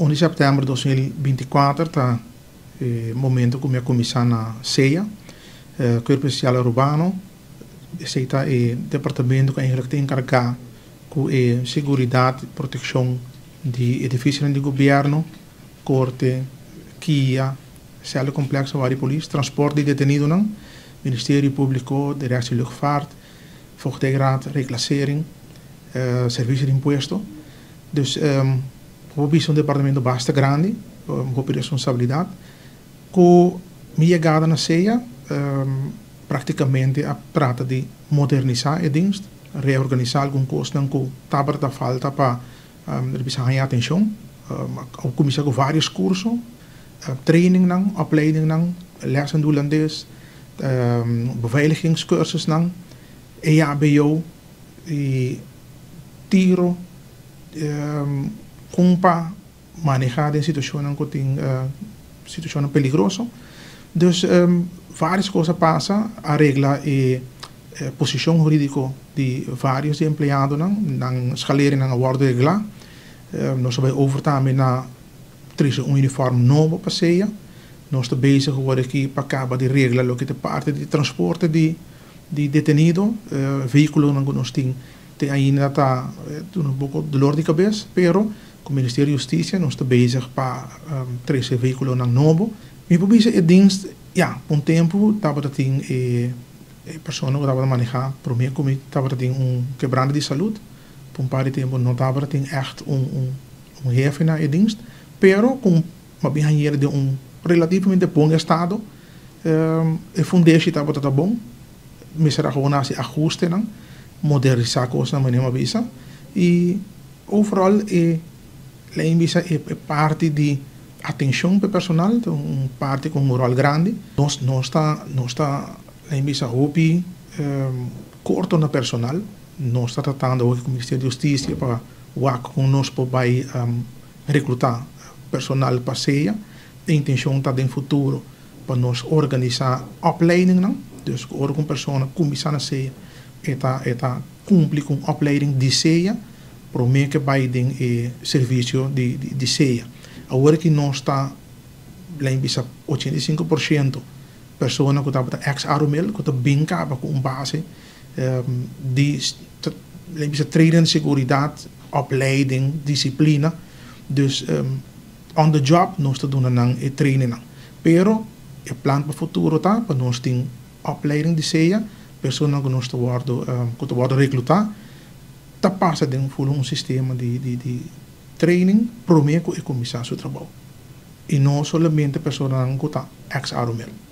1 di sèptèmber 2024 ta e momento ku mi a kuminsá na CEA, Cuerpo Especial Arubano. Esei ta e departamento ku eigenlijk ta enkargá ku e seguridat i protekshon di edifisionan di gobièrnu, korte, kia, sèlekomplèks di polis, transporte di detenidonan, Ministerio Públiko, Directie Luchtvaart, Voogdijraad, Reclassering, Servisio di Impuesto. Dus bo bisa un departamento basta grandi, hopi responsabilidat. Ku mi yegada na CEA, praktikamente a trata di modernisá e dienst, reorganisá algun kosnan ku tabata falta pa bisa haña atenshon. A kuminsá ku vários kurso, trainingnan, opleidingnan, lès in hulandes, beveiligingscursusnan, EHBO i tiro, kon pa manehá den situashonnan ku tin situashonnan peligroso. Dus vários kos a pasa, a regla e posishon hurídiko di vários di empleadonan, nan schaleringnan a wòrdu reglá. Nos a bai over tambe na trese un uniform nobo pa CEA. Nos ta bezig awor aki pa kaba di regla loke ta parti di transporte di detenido, vehíkulonan ku nos tin te ainda ta duna un poko dolor di kabes, pero ku Ministerio di Hustisia nos ta bezig pa trese vehíkulonan nobo. Mi por bisa e dienst, ya, pa un tempu tabata tin e persona ku tabata manehá promé ku mi tabata tin un kebrante di salud. Pa un par di tempu no tabata tin ègt un hefe na e dienst, pero ku m'a bin hañ'é den un relativamente bon estado. E fundeshi tabata ta bon, mester a gewoon hasi ahustenan, modernisá kosnan manera mi a bisa, i overal e lei bisa e parti di atenshon pa e personal ta un parti ku un ròl grandi. Nos ta lei bisa hopi korto na personal. Nos ta tratando ku Ministerio di Hustisia pa wak ku nos por bai reklutá personal pa CEA. E intenshon ta den futuro pa nos organisá opleidingnan, dus ora ku un persona kuminsá na CEA, e ta kumpli ku un opleiding di CEA promé ku bai den e servisio di CEA. Awor ku nos ta lei bisa 85% persona ku tabata ex Arumil, ku ta bin kaba ku un base di lei bisa training seguridat, opleiding, disiplina. Dus on the job nos ta duna nan e training nan. Pero e plan pa futuro ta pa nos tin opleiding di CEA, persona ku nos ta wòrdu ku ta wòrdu reklutá, ta pasa den un sistema di training promé ku e kuminsá su trabou. I no solamente personanan ku ta ex Arumil.